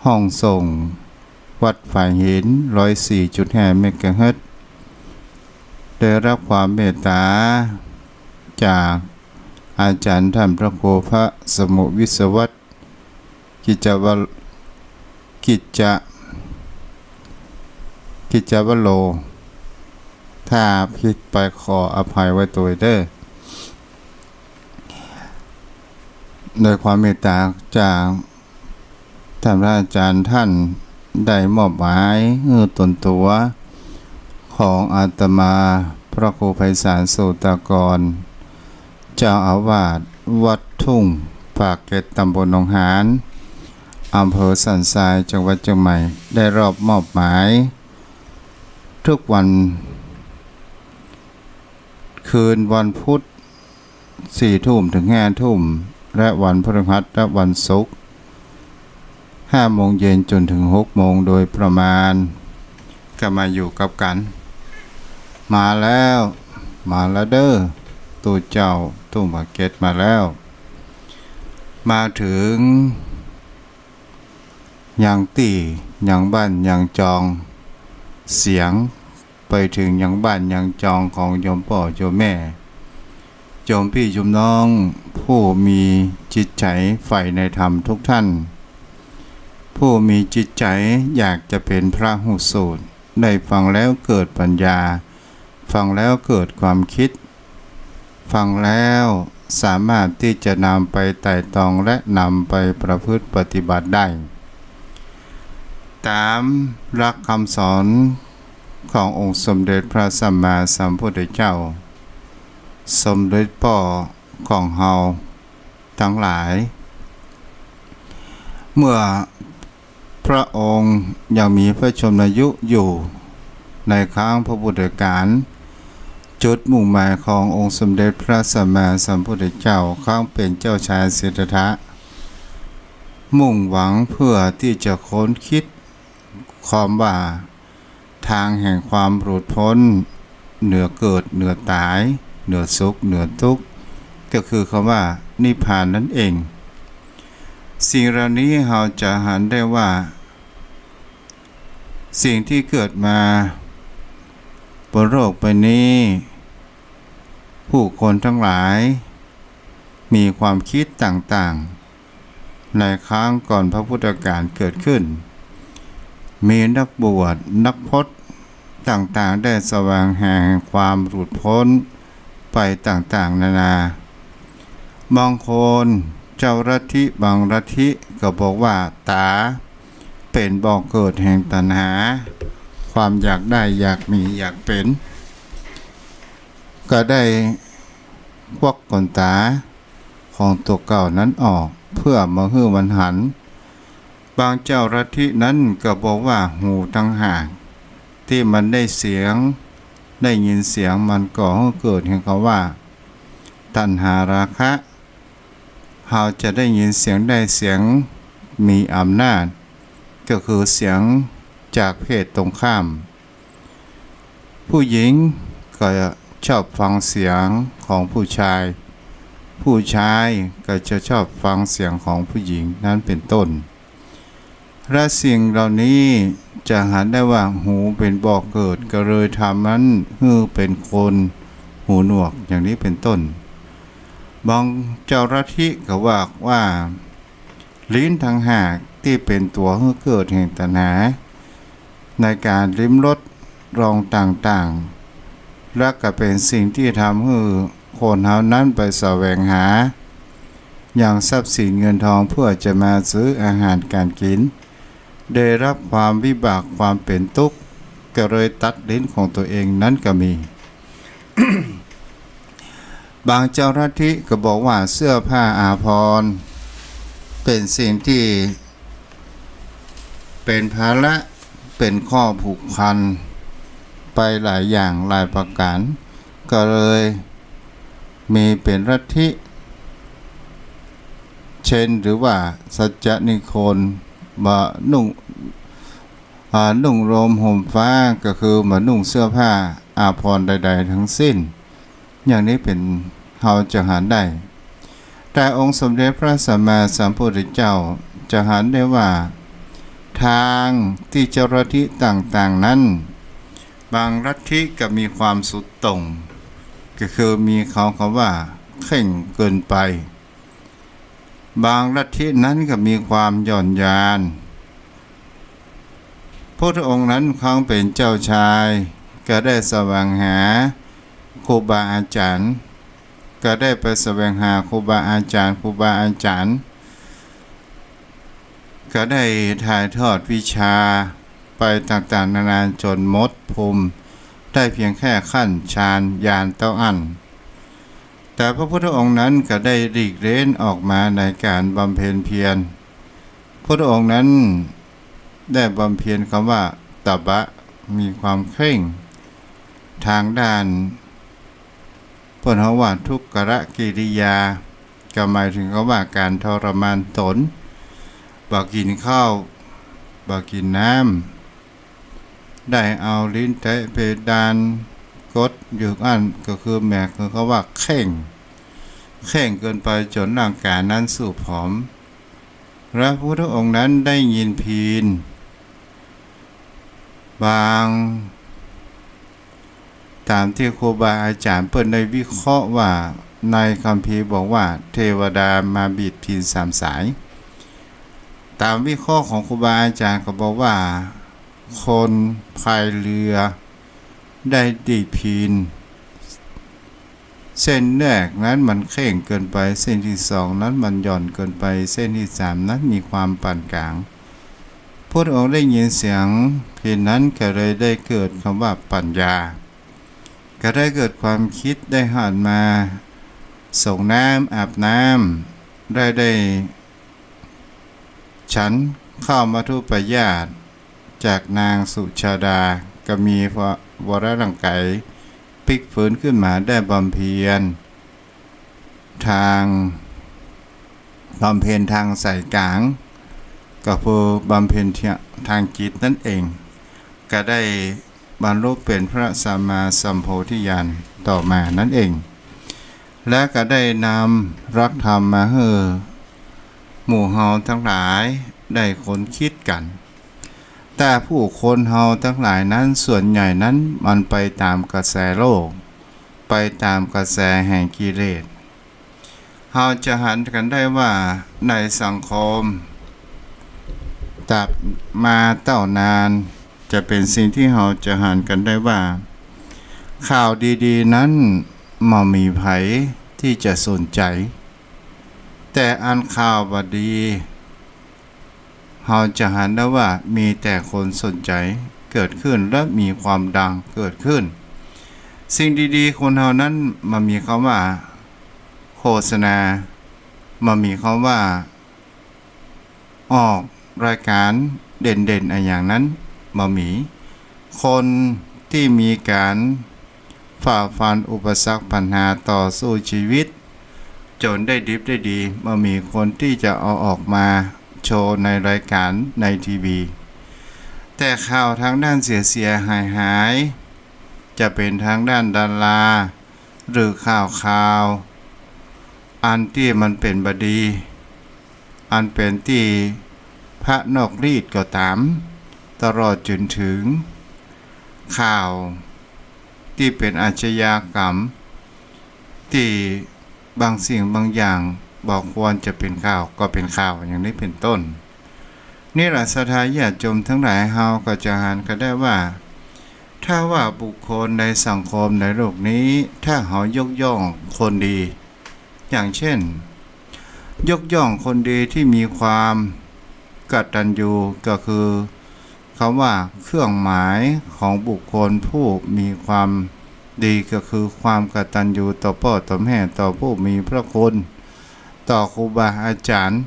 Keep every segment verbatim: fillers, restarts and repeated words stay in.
ห้องส่งวัดฝายหิน ร้อยสี่จุดห้าเมกะเฮิรตซ์ ได้รับความเมตตาจากอาจารย์ท่านพระครูพระสมุวิศวัตร กิจจว- กิจจ- กิจจวโร ถ้าผิดไปขออภัยไว้โตยเด้อ ในความเมตตาจากท่านพระอาจารย์ ท่านได้มอบหมายหื้อตนตั๋วของอาตมาพระครูไพศาล โสตากร เจ้าอาวาสวัดทุ่งปากเกร็ด ตำบลหนองหาน อำเภอสันทราย จังหวัดเชียงใหม่ ได้รับมอบหมายทุกวัน คืนวันพุธ สี่ทุ่มถึงห้าทุ่ม และวันพฤหัสและวันศุกร์ ห้าโมงเย็นจนถึงหกโมงโดยประมาณ ก็มาอยู่กับกัน มาแล้ว มาแล้วเด้อ ตู้เจ้า ตู้หมอเก็ตมาแล้ว มาถึงยังตี้ ยังบ้าน ยังจอง เสียง ไปถึงยังบ้านยังจองของโยมป้อโยมแม่ โยมพี่โยมน้อง ผู้มีจิตใจใฝ่ในธรรมทุกท่าน ผู้มีจิตใจอยากจะเป็นพระหูสูตร ได้ฟังแล้วเกิดปัญญา ฟังแล้วเกิดความคิด ฟังแล้วสามารถที่จะนำไปไตร่ตรองและนำไปประพฤติปฏิบัติได้ ตามหลักคำสอนขององค์สมเด็จพระสัมมาสัมพุทธเจ้า สมเด็จป้อของเฮาทั้งหลาย เมื่อ พระองค์ยังมีพระชนมายุอยู่ในครั้งพระพุทธกาล จุดมุ่งหมายขององค์สมเด็จพระสัมมาสัมพุทธเจ้าครั้งเป็นเจ้าชายสิทธัตถะ มุ่งหวังเพื่อที่จะค้นคิดความว่า ทางแห่งความหลุดพ้น เหนือเกิด เหนือตาย เหนือสุข เหนือทุกข์ ก็คือคำว่านิพพานนั่นเอง สิ่งเหล่านี้เราจะหันได้ว่า สิ่งที่เกิดมาบนโลกใบนี้ ผู้คนทั้งหลาย มีความคิดต่างๆ ในครั้งก่อนพระพุทธกาลเกิดขึ้น มีนักบวช นักพจน์ต่างๆ ได้แสวงหาความหลุดพ้นไปต่างๆ นานา บางคน เจ้าลัทธิบางลัทธิก็บอกว่าต๋าเป็นบ่อเกิดแห่งตัณหา ความอยากได้ อยากมี อยากเป็น ก็ได้ควักขนต๋าของตั๋วเก่านั้นออก เพื่อบ่หื้อมันหัน บางเจ้าลัทธินั้นก็บอกว่าหูต่างหาก ที่มันได้เสียง ได้ยินเสียงมันก่อให้เกิดแห่งคำว่า ตัณหาราคะ เราจะได้ยินเสียงได้เสียงมีอำนาจ ก็คือเสียงจากเพศตรงข้าม ผู้หญิงก็ชอบฟังเสียงของผู้ชาย ผู้ชายก็จะชอบฟังเสียงของผู้หญิงนั้นเป็นต้น และสิ่งเหล่านี้จะหันได้ว่าหูเป็นบ่อเกิด ก็เลยทำนั้นหื้อเป็นคนหูหนวกอย่างนี้เป็นต้น บางเจ้าลัทธิก็ว่าว่า ลิ้นต่างหากที่เป็นตั๋วหื้อเกิดแห่งตัณหา ในการลิ้มรสรสต่างๆ และก็เป็นสิ่งที่ทำให้คนเฮานั้นไปแสวงหา ยังทรัพย์สินเงินทองเพื่อจะมาซื้ออาหารการกิน ได้รับความวิบากความเป็นทุกข์ ก็เลยตัดลิ้นของตัวเองนั้นก็มี บางเจ้าลัทธิก็บอกว่าเสื้อผ้าอาภรณ์ เป็นสิ่งที่เป็นภาระ เป็นข้อผูกพันไปหลายอย่างหลายประการ ก็เลยมีเป็นลัทธิ เช่นหรือว่าสัจจนิกร บ่นุ่ง อ่า นุ่งโลมห่มฟ้า ก็คือบ่นุ่งเสื้อผ้าอาภรณ์ใดๆ ทั้งสิ้น อย่างนี้เป็น เราจะหันได้ แต่องค์สมเด็จพระสัมมาสัมพุทธเจ้าจะหันได้ว่า ทางที่เจ้าลัทธิต่างๆนั้น บางลัทธิก็มีความสุดโต่ง ก็คือมีเขาคำว่าเคร่งเกินไป บางลัทธินั้นก็มีความหย่อนยาน พุทธองค์นั้นครั้งเป็นเจ้าชาย ก็ได้แสวงหาครูบาอาจารย์ ก็ได้ไปแสวงหาครูบาอาจารย์ ครูบาอาจารย์ ก็ได้ถ่ายทอดวิชาไปต่างๆนานาจนหมดภูมิ ได้เพียงแค่ขั้นฌานญาณเต้าอั้น แต่พระพุทธองค์นั้นก็ได้หลีกเล้นออกมาในการบำเพ็ญเพียร พุทธองค์นั้นได้บำเพ็ญคำว่าตบะ มีความเคร่งทางด้าน เปิ้นฮ้องว่าทุกขกิริยา ก็หมายถึงคำว่าการทรมานตน บ่กินข้าว บ่กินน้ำ ได้เอาลิ้นแตะเพดาน กดอยู่อั้น ก็คือหมายคือคำว่าเคร่ง เคร่งเกินไปจนร่างกายนั้นสูบผอม พระพุทธองค์นั้นได้ยินเพียงบาง ตามที่ครูบาอาจารย์เปิ้นได้วิเคราะห์ว่า ในคัมภีร์บอกว่าเทวดามาบีบพิณสามสาย ตามวิเคราะห์ของครูบาอาจารย์ก็บอกว่า คนพายเรือได้ดีดพิณ เส้นแรกนั้นมันเคร่งเกินไป เส้นที่สองนั้นมันหย่อนเกินไป เส้นที่สามนั้นมีความปานกลาง พระองค์ได้ยินเสียงพิณนั้นก็เลยได้เกิดคำว่าปัญญา ก็ได้เกิดความคิด ได้หันมาสรงน้ำอาบน้ำ ได้ ได้ฉันข้าวมัทุปายาตจากนางสุชาดา ก็มีวรหลังไกรปิ๊กฟื้นขึ้นมาได้บำเพ็ญทาง บำเพ็ญทางสายกลาง ก็คือบำเพ็ญทางจิตนั่นเอง ก็ได้บรรลุเป็นพระสัมมาสัมโพธิญาณต่อมานั่นเอง และก็ได้นำหลักธรรมมาหื้อหมู่เฮาทั้งหลายได้ค้นคิดกัน แต่ผู้คนเฮาทั้งหลายนั้นส่วนใหญ่นั้นมันไปตามกระแสโลก ไปตามกระแสแห่งกิเลส เฮาจะหันกันได้ว่าในสังคม ตราบมาเต้านาน จะเป็นสิ่งที่เฮาจะหันกันได้ว่า ข่าวดีๆนั้นบ่มีไผที่จะสนใจ แต่อันข่าวบ่ดี เฮาจะหันได้ว่ามีแต่คนสนใจเกิดขึ้นและมีความดังเกิดขึ้น สิ่งดีๆคนเฮานั้นบ่มีคำว่าโฆษณา บ่มีคำว่าออกรายการเด่นๆอะหยังนั้น บ่มี คนที่มีการฝ่าฟันอุปสรรคปัญหาต่อสู้ชีวิต จนได้ดิบได้ดี บ่มีคนที่จะเอาออกมาโชว์ในรายการในทีวี แต่ข่าวทางด้านเสียๆหายๆ จะเป็นทางด้านดารา หรือข่าวๆ อันตี้มันเป๋นบ่ดี อันเป๋นตี้พระนอกรีตก็ต๋าม ตลอดจ๋นเถิงข่าวตี้เป๋นอาชญากรรม ตี้บางสิ่งบางอย่างบ่ควรจะเป๋นข่าวก็เป๋นข่าว อย่างนี้เป๋นต้น นี่แหละศรัทธาญาติโยมทั้งหลาย เฮาก็จะหันกันได้ว่า ถ้าว่าบุคคลในสังคมในโลกนี้ ถ้าเฮายกย่องคนดี อย่างเช่น ยกย่องคนดีที่มีความกตัญญู ก็คือคำว่าเครื่องหมายของบุคคลผู้มีความดี ก็คือความกตัญญูต่อป้อต่อแม่ ต่อผู้มีพระคุณ ต่อครูบาอาจารย์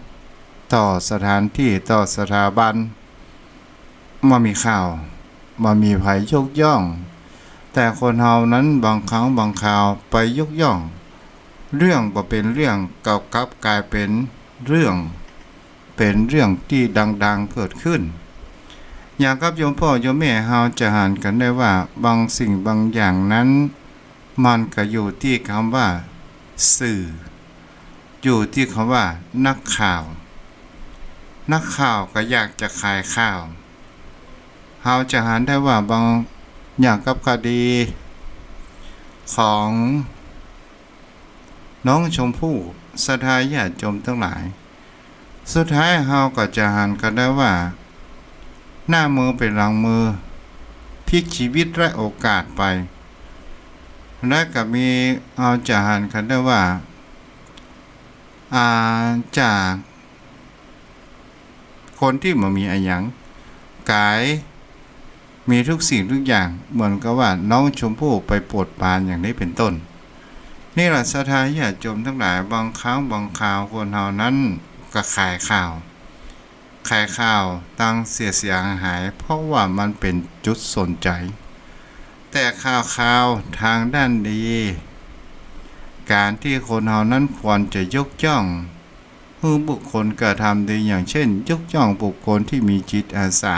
ต่อสถานที่ ต่อสถาบัน บ่มีข่าว บ่มีไผยกย่อง แต่คนเฮานั้นบางครั้งบางคราวไปยกย่อง เรื่องบ่เป๋นเรื่อง ก็กลับกลายเป๋นเรื่อง เป๋นเรื่องตี้ดังๆเกิดขึ้น อย่างกับโยมพ่อโยมแม่เฮาจะหันกันได้ว่า บางสิ่งบางอย่างนั้น มันก็อยู่ตี้คำว่าสื่อ อยู่ตี้คำว่านักข่าว นักข่าวก็อยากจะขายข่าว เราจะหันได้ว่าบางอย่างกับคดีของน้องชมพู่ ศรัทธาญาติโยมทั้งหลาย สุดท้ายเราก็จะหันกันได้ว่า หน้ามือเป็นหลังมือ พลิกชีวิตและโอกาสไป และก็มี เราจะหันกันได้ว่า อ่า จาก คนตี้บ่มีอะหยัง ก๋ายมีทุกสิ่งทุกอย่าง เหมือนกับว่าน้องชมพู่ไปโปรดปรานอย่างนี้เป็นต้น นี่แหละศรัทธาญาติโยมทั้งหลาย บางครั้งบางคราวคนเฮานั้นก็ขายข่าว ขายข่าวตังเสียเสียหายๆ เพราะว่ามันเป็นจุดสนใจ แต่ข่าวๆ ทางด้านดี การที่คนเฮานั้นควรจะยกย่อง หื้อบุคคลกระทำดี อย่างเช่น ยกย่องบุคคลที่มีจิตอาสา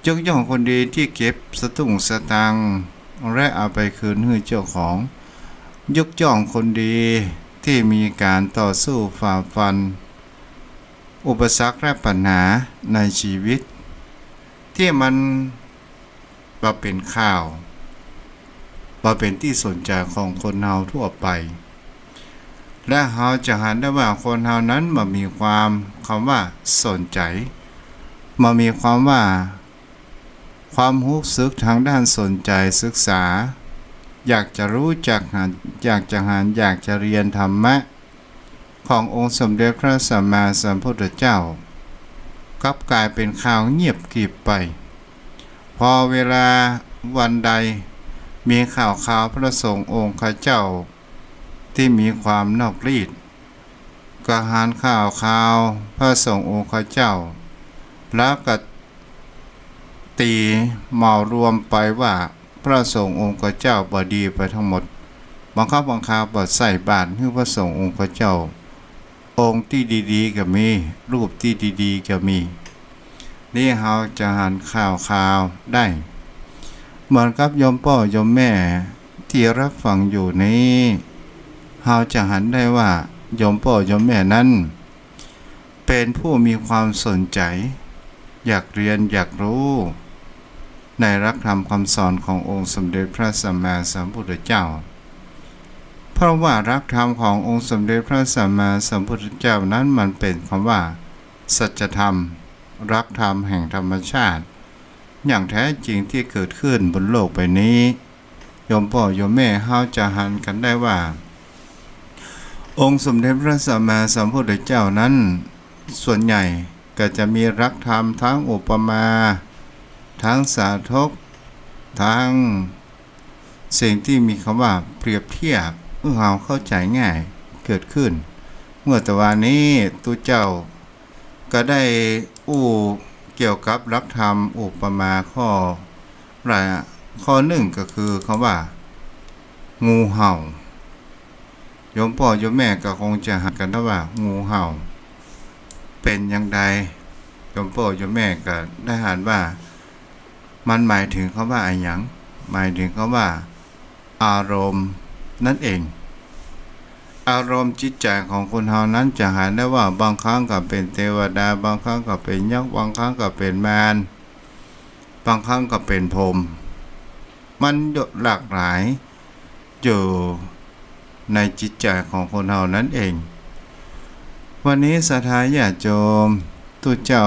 ยกย่องคนดีที่เก็บสตุ้งสตางค์และเอาไปคืนหื้อเจ้าของ ยกย่องคนดีที่มีการต่อสู้ฝ่าฟันอุปสรรคและปัญหาในชีวิต ที่มัน บ่เป็นข่าว บ่เป็นตี้สนใจของคนเฮาทั่วไป และเฮาจะหันได้ว่าคนเฮานั้นบ่มีความ คำว่าสนใจ บ่มีความว่า ความรู้สึกทางด้านสนใจศึกษา อยากจะรู้ อยากหัน อยากจะหัน อยากจะเรียนธรรมะ ขององค์สมเด็จพระสัมมาสัมพุทธเจ้า กลับกลายเป็นข่าวเงียบกริบไป พอเวลาวันใดมีข่าวคราวพระสงฆ์องค์ข้าเจ้าที่มีความนอกรีด ก็หันข่าวคราวพระสงฆ์องค์ข้าเจ้า แล้วก็ตีเหมารวมไปว่า พระสงฆ์องค์ข้าเจ้าบ่ดีไปทั้งหมด บางครั้งบางคราวบ่ใส่บาตรหื้อพระสงฆ์องค์ข้าเจ้า องค์ตี้ดีๆ ก็มี รูปตี้ดีๆ ก็มี นี่เฮาจะหันข่าวคราวได้ เหมือนกับโยมป้อโยมแม่ที่รับฟังอยู่นี้ เฮาจะหันได้ว่าโยมป้อโยมแม่นั้น เป็นผู้มีความสนใจ อยากเรียนอยากรู้ ในหลักธรรมคำสอนขององค์สมเด็จพระสัมมาสัมพุทธเจ้า เพราะว่าหลักธรรมขององค์สมเด็จพระสัมมาสัมพุทธเจ้านั้นมันเป็นคำว่า สัจธรรม หลักธรรมแห่งธรรมชาติ อย่างแท้จริงที่เกิดขึ้นบนโลกใบนี้ โยมป้อโยมแม่เฮาจะหันกันได้ว่า องค์สมเด็จพระสัมมาสัมพุทธเจ้านั้น ส่วนใหญ่ก็จะมีหลักธรรมทั้งอุปมา ทั้งสาธก ทั้งสิ่งที่มีคำว่าเปรียบเทียบ หื้อเฮาเข้าใจง่ายเกิดขึ้น เมื่อตะวานี้ตุ๊เจ้า ก็ได้อู้เกี่ยวกับหลักธรรมอุปมาข้อละ ข้อหนึ่งก็คือคำว่า งูเห่า โยมป้อโยมแม่ก็คงจะหันกันได้ว่า งูเห่า เป็นอย่างใด โยมป้อโยมแม่ก็ได้หันว่า มันหมายถึงคำว่าอะหยัง หมายถึงคำว่า อารมณ์นั่นเอง อารมณ์จิตใจของคนเฮานั้นจะหันได้ว่าบางครั้งก็เป็นเทวดา บางครั้งก็เป็นยักษ์ บางครั้งก็เป็นมาร บางครั้งก็เป็นพรหม มันหลากหลายอยู่ในจิตใจของคนเฮานั้นเอง วันนี้ศรัทธาญาติโยมตุ๊เจ้า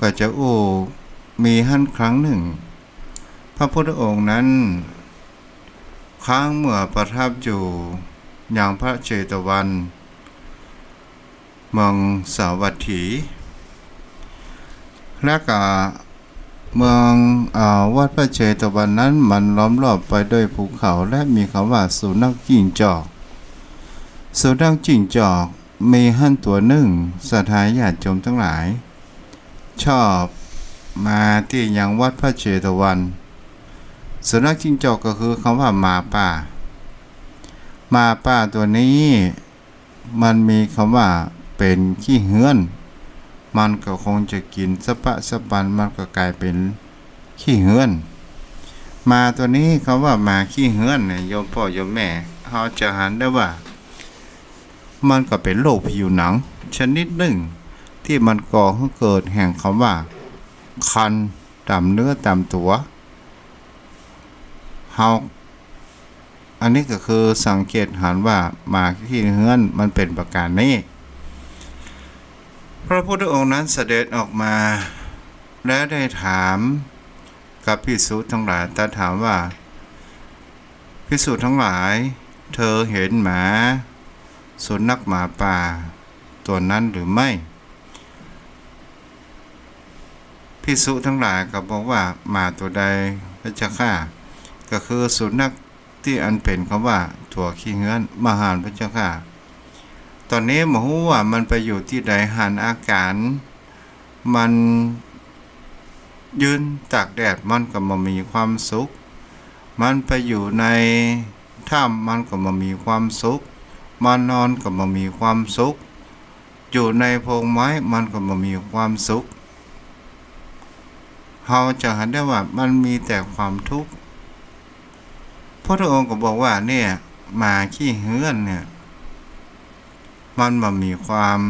ก็จะอู้มีหั้นครั้งหนึ่ง พระพุทธองค์นั้น ครั้งเมื่อประทับอยู่ยังพระเชตวัน เมืองสาวัตถี และก็เมือง เอ่อ วัดพระเชตวันนั้นมันล้อมรอบไปด้วยภูเขา และมีคำว่าสุนัขจิ้งจอก สุนัขจิ้งจอก มีหั้นตัวหนึ่ง ศรัทธาญาติโยมทั้งหลาย ชอบมาตี้ยังวัดพระเชตวัน สุนัขจิ้งจอกก็คือคำว่าหมาป่า หมาป่าตัวนี้ มันมีคำว่าเป็นขี้เฮื้อน มันก็คงจะกินสะปะสะปัน มันก็กลายเป็นขี้เฮื้อน หมาตัวนี้ คำว่าหมาขี้เฮื้อนเนี่ย โยมป้อโยมแม่ เฮาจะหันได้ว่า มันก็เป็นโรคผิวหนังชนิดหนึ่ง ตี้มันก่อหื้อเกิดแห่งคำว่าคันต๋ามเนื้อต๋ามตั๋วเฮา อันนี้ก็คือสังเกตหันว่าหมาขี้เฮื้อนมันเป๋นประก๋านนี้ พระพุทธองค์นั้นเสด็จออกมา และได้ถามกับภิกษุทั้งหลาย ตรัสถามว่า ภิกษุทั้งหลาย เธอเห็นหมาสุนัขหมาป่าตัวนั้นหรือไม่ ภิกษุทั้งหลายก็บอกว่า หมาตัวใดพระเจ้าข้า ก็คือสุนัขตี้อันเป๋นคำว่าตั๋วขี้เฮื้อน บ่หันพระเจ้าข้า ต๋อนนี้บ่ฮู้ว่ามันไปอยู่ตี้ใด หันอาก๋าน มันยืนตากแดดมันก็บ่มีความสุข มันไปอยู่ในถ้ำมันก็บ่มีความสุข มันนอนก็บ่มีความสุข อยู่ในพงไม้มันก็บ่มีความสุข เฮาจะหันได้ว่ามันมีแต่ความทุกข์ พระองค์ก็บอกว่าเนี่ยหมาขี้เฮื้อนเนี่ย มันบ่มีความ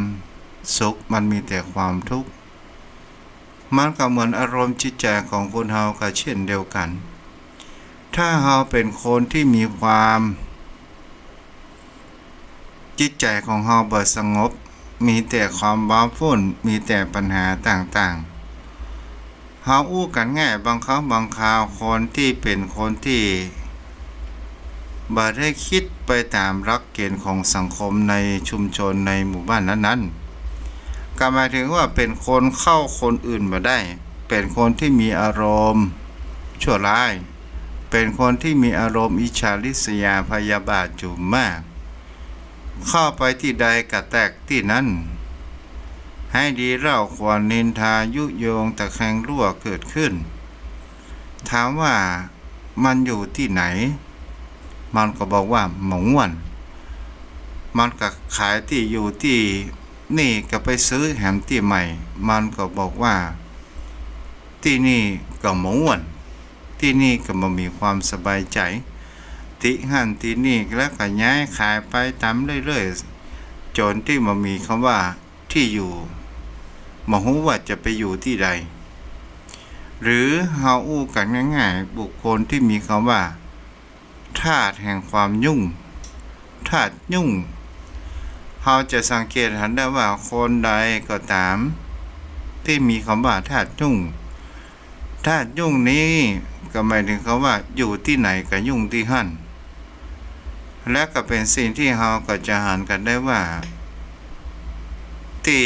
สุข มันมีแต่ความทุกข์ มันก็เหมือนอารมณ์จิตใจของคนเฮาก็เช่นเดียวกัน ถ้าเฮาเป็นคนที่มีความ จิตใจของเฮาบ่สงบ มีแต่ความว้าวุ่น มีแต่ปัญหาต่างๆ เฮาอู้กั๋นง่าย บางครั้งบางคราวคนที่เป็นคนที่บ่ได้คิดไปต๋ามหลักเกณฑ์ของสังคมในชุมชนในหมู่บ้านนั้นๆ ก็หมายถึงว่าเป็นคนเข้าคนอื่นบ่ได้ เป็นคนที่มีอารมณ์ชั่วร้าย เป็นคนที่มีอารมณ์อิจฉาริษยาพยาบาทอยู่มาก เข้าไปตี้ใดก็แตกตี้นั้น ให้ดีเล่าขวัญนินทายุยงตะแคงรั่วเกิดขึ้น ถามว่ามันอยู่ตี้ไหน มันก็บอกว่าบ่ม่วน มันก็ขายตี้อยู่ตี้นี่ก็ไปซื้อแหมตี้ใหม่ มันก็บอกว่า ตี้นี่ก็บ่ม่วน ตี้นี่ก็บ่มีความสบายใจ ตี้หั้นตี้นี่แล้วก็ย้ายขายไปต๋ามเรื่อยๆ จ๋นตี้บ่มีคำว่าที่อยู่ บ่ฮู้ว่าจะไปอยู่ตี้ใด หรือเฮาอู้กั๋นง่ายๆ บุคคลที่มีคำว่า ธาตุแห่งความยุ่ง ธาตุยุ่ง เฮาจะสังเกตหันได้ว่าคนใดก็ต๋าม ที่มีคำว่าธาตุยุ่ง ธาตุยุ่งนี้ก็หมายถึงคำว่าอยู่ตี้ไหนก็ยุ่งตี้หั้น และก็เป๋นสิ่งที่เฮาก็จะหันกั๋นได้ว่า ตี้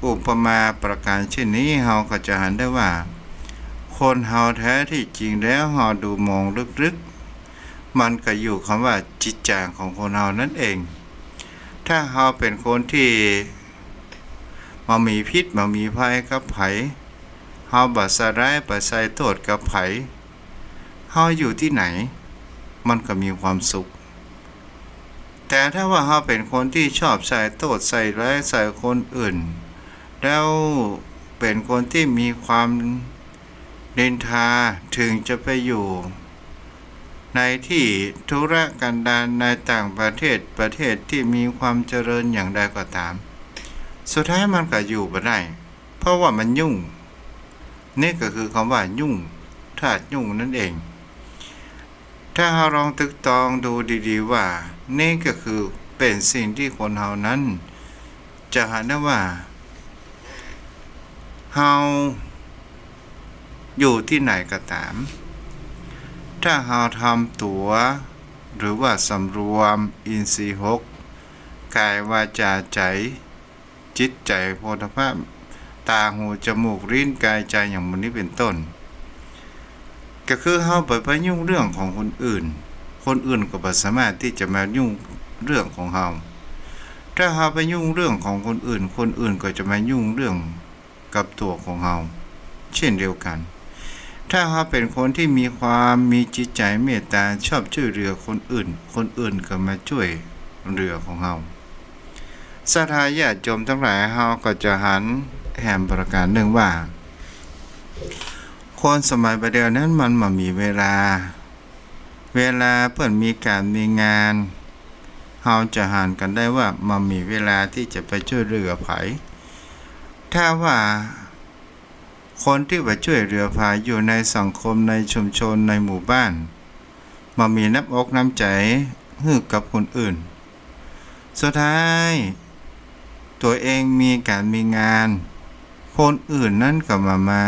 อุปมาประก๋านเช่นนี้ เฮาก็จะหันได้ว่า คนเฮาแท้ที่จริงแล้วเฮาดูมองลึกๆ มันก็อยู่คำว่าจิตใจของคนเฮานั้นเอง ถ้าเฮาเป๋นคนที่บ่มีพิษบ่มีภัยกับใผ เฮาบ่ใส่ร้ายบ่ใส่โต้ษกับใผ เฮาอยู่ตี้ไหน มันก็มีความสุข แต่ถ้าว่าเฮาเป๋นคนที่ชอบใส่โต้ษใส่ร้ายใส่คนอื่น แล้วเป๋นคนที่มีความนินทา ถึงจะไปอยู่ในที่ทุรกันดารในต่างประเทศ ประเทศที่มีความเจริญอย่างใดก็ต๋าม สุดท้ายมันก็อยู่บ่ได้ เพราะว่ามันยุ่ง นี่ก็คือคำว่ายุ่ง ธาตุยุ่งนั่นเอง ถ้าเฮาลองตึกตองดูดีๆ ว่า นี่ก็คือเป๋นสิ่งที่คนเฮานั้น จะหันได้ว่า เฮาอยู่ตี้ไหนก็ต๋าม ถ้าเฮาทำตั๋ว หรือว่าสำรวมอินทรีย์หก กายวาจาใจ๋ จิตใจ๋ โผฏฐัพพะ ต๋า หู จมูก ลิ้น กาย ใจ๋ อย่างหมู่นี้เป๋นต้น ก็คือเฮาบ่ไปยุ่งเรื่องของคนอื่น คนอื่นก็บ่สามารถที่จะมายุ่งเรื่องของเฮา ถ้าเฮาไปยุ่งเรื่องของคนอื่น คนอื่นก็จะมายุ่งเรื่องกับตั๋วของเฮา เช่นเดียวกั๋น ถ้าเฮาเป๋นคนที่มีความมีจิตใจ๋เมตต๋า ชอบช่วยเหลือคนอื่น คนอื่นก็มาช่วยเหลือของเฮา ศรัทธาญาติโยมตังหลาย เฮาก็จะหันแหมประก๋านนึ่งว่า คนสมัยบ่าเดี่ยวนั้นมันบ่มีเวลา เวลาเปิ้นมีก๋านมีงาน เฮาจะหันกั๋นได้ว่าบ่มีเวลาตี้จะไปช่วยเหลือใผ ถ้าว่าคนตี้บ่าจ้วยเหลือผาอยู่ในสังคม ในชุมชน ในหมู่บ้าน บ่มีน้ำอกน้ำใจ๋หื้อกับคนอื่น สุดท้าย ตั๋วเองมีก๋านมีงาน คนอื่นนั้นก็บ่มา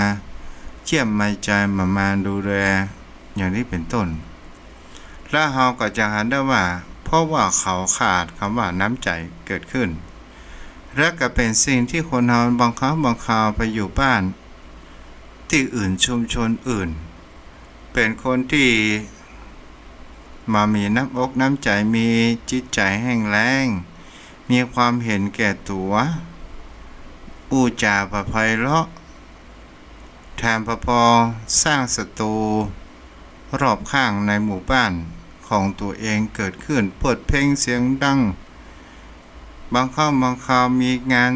เยี่ยมมาใจ๋ บ่มาดูแล อย่างนี้เป๋นต้น แล้วเฮาก็จะหันได้ว่า เพราะว่าเขาขาดคำว่าน้ำใจ๋เกิดขึ้น และก็เป๋นสิ่งที่คนเฮาบางครั้งบางคราวไปอยู่บ้านตี้อื่น ชุมชนอื่น เป๋นคนตี้บ่มีน้ำอกน้ำใจ๋ มีจิตใจ๋แห้งแล้ง มีความเห็นแก่ตั๋ว อู้จ๋าบ่ไพเราะ แถมบ่ปอสร้างศัตรูรอบข้างในหมู่บ้านของตั๋วเองเกิดขึ้น เปิดเพลงเสียงดัง บางครั้งบางคราวมีงาน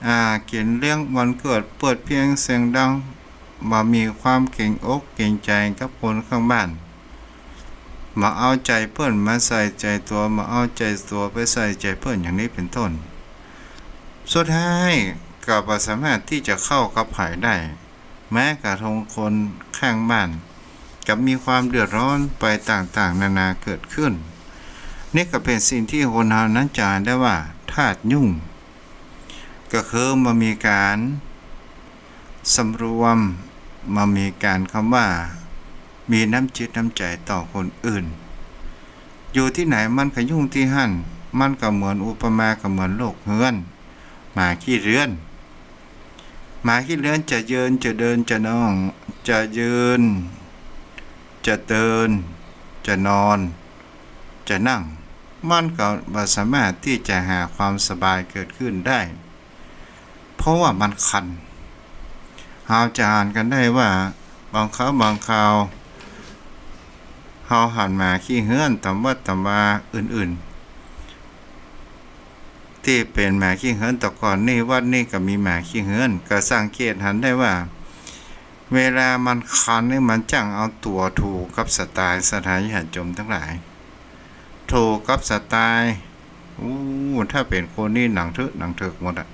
อ่า กิ๋นเลี้ยงวันเกิด เปิดเพลงเสียงดัง บ่มีความเกรงอกเกรงใจ๋กับคนข้างบ้าน บ่เอาใจ๋เปิ้นมาใส่ใจ๋ตั๋ว บ่เอาใจ๋ตั๋วไปใส่ใจ๋เปิ้น อย่างนี้เป๋นต้น สุดท้ายก็บ่สามารถตี้จะเข้ากับใผได้ แม้กระทั่งคนข้างบ้าน ก็มีความเดือดร้อนไปต่างๆ นานาเกิดขึ้น นี่ก็เป๋นสิ่งที่คนเฮานั้นจะหันได้ว่าธาตุยุ่ง ก็คือบ่มีก๋านสำรวม บ่มีก๋านคำว่ามีน้ำจิตน้ำใจ๋ต่อคนอื่น อยู่ตี้ไหนมันก็ยุ่งตี้หั้น มันก็เหมือนอุปมาก็เหมือนโลกเฮือน หมาขี้เรือน หมาขี้เรือนจะยืน จะเดิน จะนอน จะยืน จะเดิน จะนอน จะนั่ง มันก็บ่สามารถตี้จะหาความสบายเกิดขึ้นได้ เพราะว่ามันคัน เฮาจะหันกั๋นได้ว่า บางครั้งบางคราว เฮาหันหมาขี้เฮือนต๋ามวัดต๋ามวาอื่นๆ ตี้เป๋นหมาขี้เฮือน แต่ก่อนนี้วัดนี้ก็มีหมาขี้เฮือน ก็สังเกตหันได้ว่า เวลามันคันนี่มันจ้างเอาตั๋วถูกับสะตาย ศรัทธาญาติโยมทั้งหลาย ถูกับสะตาย อู้ ถ้าเป๋นคนนี้หนังเถิกหนังเถิกหมดอะ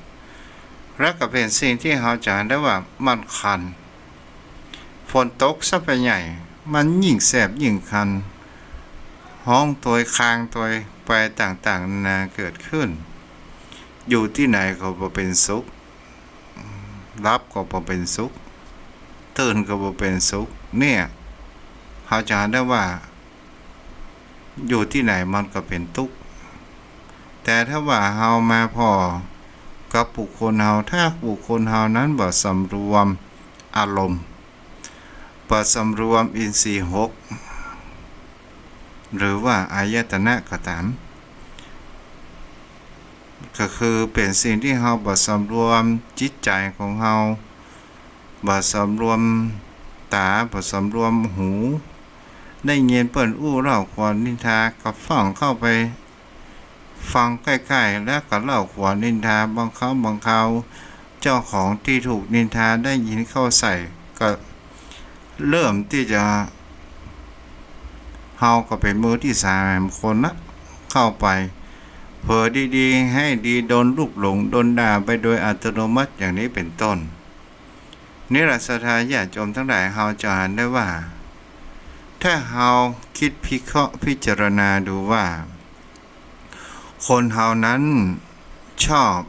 แล้วก็เป๋นสิ่งที่เฮาจะหันได้ว่ามันคัน ฝนตกซะไปใหญ่ มันยิ่งแสบยิ่งคัน ฮ้องตวยคางตวยไปต่างๆ นานาเกิดขึ้น อยู่ตี้ไหนก็บ่เป๋นสุข หลับก็บ่เป๋นสุข ตื่นก็บ่เป๋นสุข เนี่ย เฮาจะหันได้ว่า อยู่ตี้ไหนมันก็เป๋นตุ๊กข์ แต่ถ้าว่าเฮามาผ่อกับบุคคลเฮา ถ้าบุคคลเฮานั้นบ่สำรวมอารมณ์ บ่สำรวมอินทรีย์หก หรือว่าอายตนะก็ต๋าม ก็คือเป๋นสิ่งตี้เฮาบ่สำรวมจิตใจ๋ของเฮา บ่สำรวมต๋า บ่สำรวมหู ได้ยินเปิ้นอู้เล่าขวัญนินทา ก็ฟั่งเข้าไปฟังใกล้ๆ แล้วก็เล่าขวัญนินทา บางครั้งบางคราว เจ้าของตี้ถูกนินทาได้ยินเข้าใส่ ก็เริ่มตี้จะ เฮาก็เป๋นมือตี้สามคนนะ เข้าไป เผลอดีๆ ให้ดี โดนลูกหลง โดนด่าไปโดยอัตโนมัติ อย่างนี้เป๋นต้น นี่แหละศรัทธาญาติโยมทั้งหลาย เฮาจะหันได้ว่า ถ้าเฮาคิดพิเคราะห์พิจารณาดูว่า คนเฮานั้นชอบ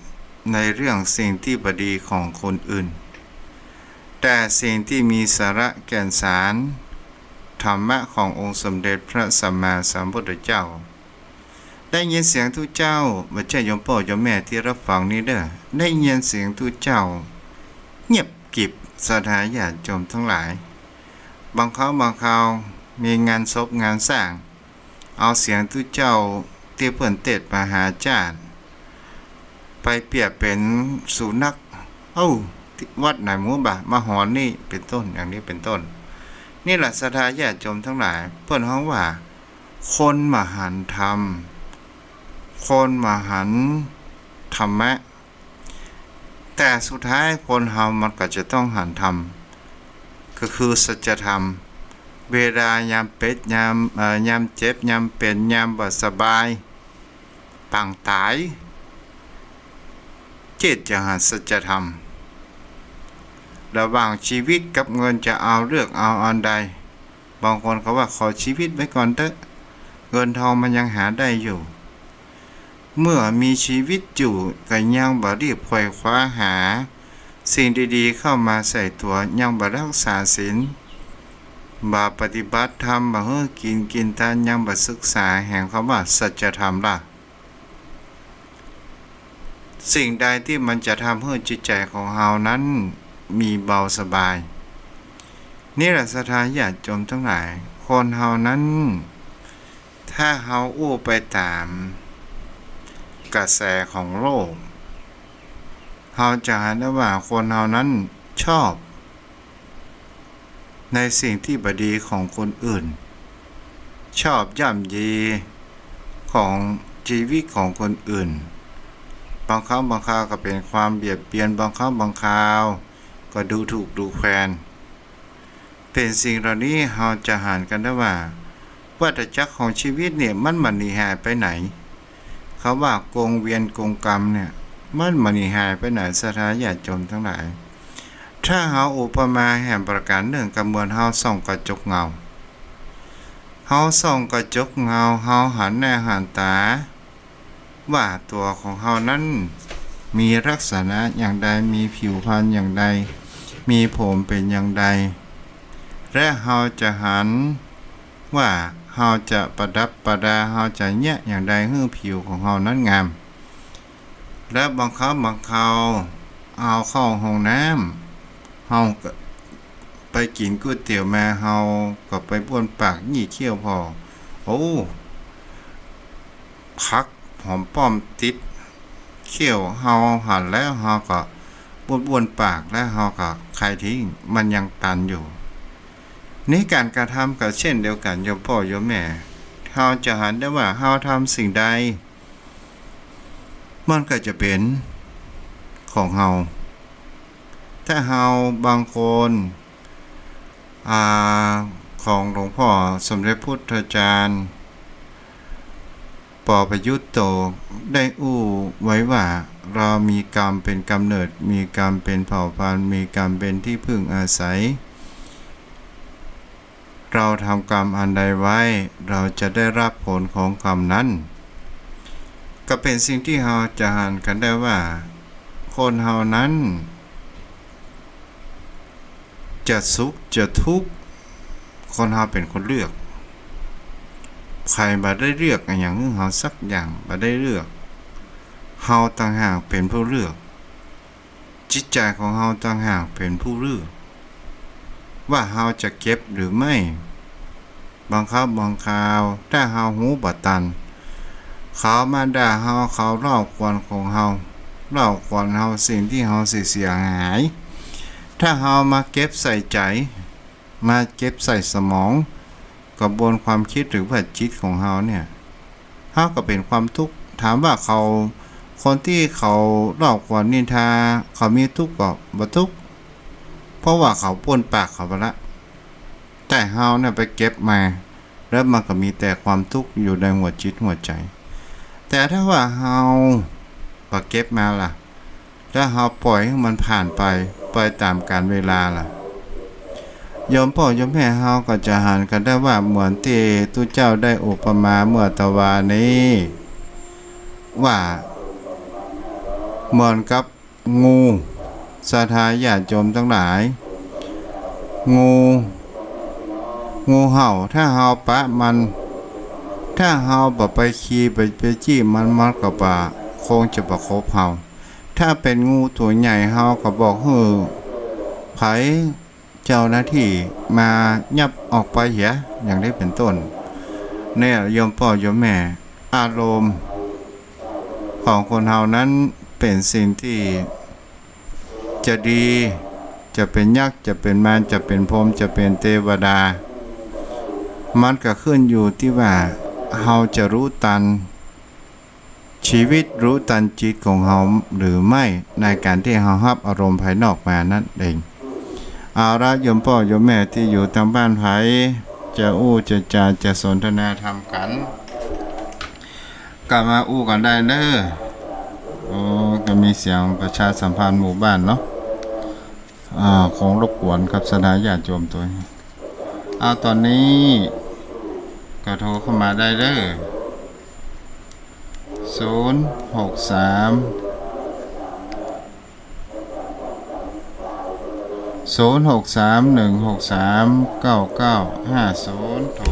ในเรื่องสิ่งตี้บ่ดีของคนอื่น แต่สิ่งตี้มีสาระแก่นสาร ธรรมะขององค์สมเด็จพระสัมมาสัมพุทธเจ้า ได้ยินเสียงตุ๊เจ้า บ่ใจ้โยมป้อโยมแม่ตี้ฮับฟังนี้เด้อ ได้ยินเสียงตุ๊เจ้าเงียบกริบ ศรัทธาญาติโยมทั้งหลาย บางครั้งบางคราวมีงานศพงานสร้าง เอาเสียงตุ๊เจ้าตี้เปิ้นเตสน์มหาชาติ ไปเปรียบเป๋นสุนัข เอ้า วัดไหนหมู่บ่ามาหอนนี่ เป๋นต้น อย่างนี้เป๋นต้น นี่แหละศรัทธาญาติโยมทั้งหลาย เปิ้นฮ้องว่า คนบ่หันธรรม คนบ่หันธรรมะ แต่สุดท้ายคนเฮามันก็จะต้องหันธรรม ก็คือสัจธรรม เวลายามเจ็บ ยาม เอ่อ ยามเจ็บ ยามเป๋น ยามบ่สบาย ปางต๋าย เจตจะหาสัจธรรม ระหว่างชีวิตกับเงินจะเอาเลือกเอาอันใด บางคนเขาว่าขอชีวิตไว้ก่อนเถอะ เงินทองมันยังหาได้อยู่ เมื่อมีชีวิตอยู่ก็ยังบ่รีบไขว่คว้าหาสิ่งดีๆเข้ามาใส่ตัว ยังบ่รักษาศีล บ่ปฏิบัติธรรม บ่หื้อกินกินทาน ยังบ่ศึกษาแห่งคำว่าสัจธรรมล่ะ สิ่งใดที่มันจะทำให้จิตใจของเฮานั้นมีเบาสบาย นี่แหละศรัทธาญาติโยมทั้งหลาย คนเฮานั้น ถ้าเฮาอู้ไปตามกระแสของโลก เฮาจะหันได้ว่าคนเฮานั้นชอบ ในสิ่งที่บ่ดีของคนอื่น ชอบย่ำยีของชีวิตของคนอื่น บางครั้งบางคราวก็เป็นความเบียดเบียน บางครั้งบางคราวก็ดูถูกดูแคลน เป็นสิ่งเหล่านี้เฮาจะหันกันได้ว่า วัฏจักรของชีวิตเนี่ยมันบ่หนีหายไปไหน คำว่ากงเวียนกงกรรมเนี่ย มันบ่หนีหายไปไหน ศรัทธาญาติโยมทั้งหลาย ถ้าเฮาอุปมาแหมประการหนึ่งก็เหมือนเฮาส่องกระจกเงา เฮาส่องกระจกเงา เฮาหันหน้าหันตา ว่าตัวของเฮานั้นมีลักษณะอย่างใด มีผิวพรรณอย่างใด มีผมเป็นอย่างใด และเฮาจะหันว่าเฮาจะประดับประดา เฮาจะเยียะอย่างใดหื้อผิวของเฮานั้นงาม และบางครั้งบางคราวเอาเข้าห้องน้ำ เฮาก็ไปกินก๋วยเตี๋ยวมา เฮาก็ไปบ้วนปากยี่เขี้ยวผ่อ โอ้ ผักหอมป้อมติดเขี้ยวเฮาหันแล้ว เฮาก็บ้วนๆปาก แล้วเฮาก็คายทิ้ง มันยังตันอยู่ นี่การกระทำก็เช่นเดียวกัน โยมพ่อโยมแม่ เฮาจะหันได้ว่าเฮาทำสิ่งใด มันก็จะเป็นของเฮา ถ้าเฮาบางคน อ่า ของหลวงพ่อสมเด็จพุทธาจารย์ ปอประยุตโต ได้อู้ไว้ว่า เรามีกรรมเป็นกำเนิด มีกรรมเป็นเผ่าพันธุ์ มีกรรมเป็นที่พึ่งอาศัย เราทำกรรมอันใดไว้ เราจะได้รับผลของกรรมนั้น ก็เป็นสิ่งที่เฮาจะหันกันได้ว่า คนเฮานั้น จะสุขจะทุกข์ คนเฮาเป็นคนเลือก ใครบ่ได้เลือกอะหยังหื้อเฮาสักอย่าง บ่ได้เลือก เฮาต่างหากเป็นผู้เลือก จิตใจของเฮาต่างหากเป็นผู้เลือก ว่าเฮาจะเก็บหรือไม่ บางคราวบางคราว ถ้าเฮาฮู้บ่ตัน เขามาด่าเฮา เขาเล่ากวนของเฮา เล่ากวนเฮาสิ่งที่เฮาสิเสียหาย ถ้าเฮามาเก็บใส่ใจ มาเก็บใส่สมอง กระบวนความคิดหรือว่าจิตของเฮาเนี่ย เฮาก็เป็นความทุกข์ ถามว่าเขา คนที่เขาเล่ากวนนินทา เขามีทุกข์ก็บ่ทุกข์ เพราะว่าเขาบ้วนปากเขาไปละ แต่เฮาเนี่ยไปเก็บมา แล้วมันก็มีแต่ความทุกข์อยู่ในหัวจิตหัวใจ แต่ถ้าว่าเฮาบ่เก็บมาล่ะ แล้วเฮาปล่อยให้มันผ่านไป ไปตามกาลเวลาล่ะ โยมพ่อโยมแม่เฮาก็จะหันกันได้ว่า เหมือนที่ตุ๊เจ้าได้อุปมาเมื่อตะวานี้ ว่าเหมือนกับ งู ศรัทธาญาติโยมทั้งหลาย งู งูเห่า ถ้าเฮาปะมัน ถ้าเฮาบ่ไปขี่ ไป ไปจี้มัน มันก็บ่ คงจะบ่ขบเฮา ถ้าเป็นงูตัวใหญ่ เฮาก็บอกหื้อไผ เจ้าหน้าที่มายับออกไปเหีย อย่างนี้เป็นต้น เนี่ย โยมพ่อโยมแม่ อารมณ์ของคนเฮานั้นเป็นสิ่งที่จะดี จะเป็นยักษ์ จะเป็นมาร จะเป็นพรหม จะเป็นเทวดา มันก็ขึ้นอยู่ที่ว่าเฮาจะรู้ตัน ชีวิตรู้ตันจิตของเฮาหรือไม่ ในการที่เฮาฮับอารมณ์ภายนอกมานั่นเอง เอาละ โยมพ่อโยมแม่ที่อยู่ทางบ้าน ไผจะอู้จะจาจะสนทนาธรรมกัน ก็มาอู้กันได้เด้อ โอ ก็มีเสียงประชาสัมพันธ์หมู่บ้านเนาะ อ่า คงรบกวนครับ ศรัทธาญาติโยมตัวนี้ เอา ตอนนี้ก็โทรเข้ามาได้เด้อ ศูนย์หกสาม ศูนย์หกสาม หนึ่งหกสาม เก้าเก้าห้าศูนย์ โทร